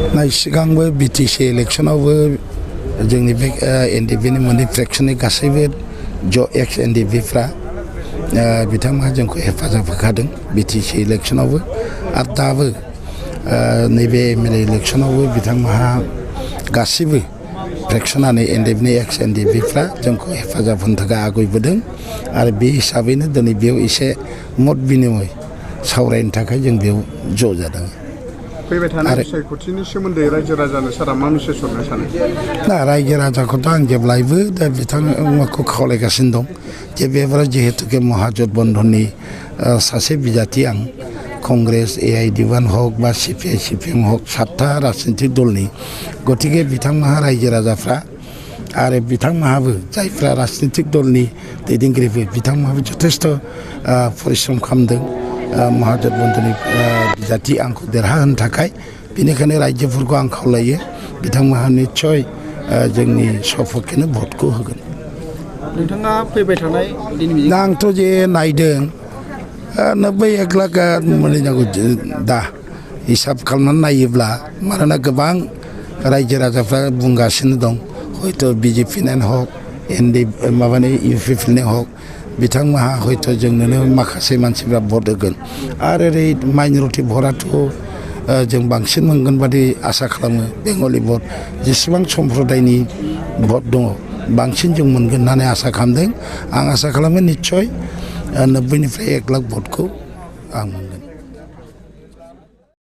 सिगांबो बिटिसि इलेक्शनावबो जोंनि बे एनडिपिनि मोननै फ्रेक्सननि गासैबो ज' एक्स एनडिपिफ्रा बिथांमोनहा जोंखौ हेफाजाब होखादों बिटिसि इलेक्शनावबो आरो दाबो नैबे एमएलए इलेक्शनावबो बिथांमोनहा गासिबो फ्रेक्सनानो एनडिपिनि एक्स एनडिपिफ्रा जोंखौ हेफाजाब होनो थाखाय आवगायबोदों आरो बे हिसाबैनो दिनै बेयाव एसे मत बिनिमय सावरायनो थाखाय जों बेयाव ज' जादों। फैबाय थानाय बिसायख'थिनि सोमोन्दै रायजो राजानो सारा मा मेसेज हरनो सानो? ना रायजो राजाखौथ' आं जेब्लायबो दा बिथांमोनखौ खावलायगासिनो दं जे बेबाराव जिहेतुके महाजोथबन्धननि सासे बिजाथि आं कंग्रेस एआइडिएमआनो हक बा सिपिआइ सिपिएम हक 7था राजनितिक दलनि गतिके बिथांमोनहा रायजो राजाफ्रा आरो बिथांमोनहाबो जायफ्रा राजनितिक दलनि दैदेनगिरिफोर बिथांमोनहाबो जथेस्थ' परिश्रम खालामदों महाजोथबन्धननि बिजाथि आंखौ देरहाहोनो थाखाय बेनिखायनो रायजोफोरखौ आं खावलायो बिथांमोनहा निस्सय जोंनि सपक्षेनो भटखौ होगोन। नोंथाङा फैबाय थानाय आंथ' जे नायदों 90 लाख मोनहैनांगौ दा हिसाब खालामनानै नायोब्ला मानोना गोबां रायजो राजाफ्रा बुंगासिनो दं हयथ' बिजेपिनियानो हक माबानि इउपिपिनि हक बिथांमोनहा हयथ' जोंनोनो माखासे मानसिफ्रा भट होगोन आरो ओरै माइन'रिटि भटआथ' जों बांसिन मोनगोन बादि आसा खालामो बेंगलि भट जेसेबां सम्प्रदायनि भट दङ बांसिन जों मोनगोन होननानै आसा खालामदों। आं आसा खालामो निस्सय 90निफ्राय 1 लाख भटखौ आं मोनगोन।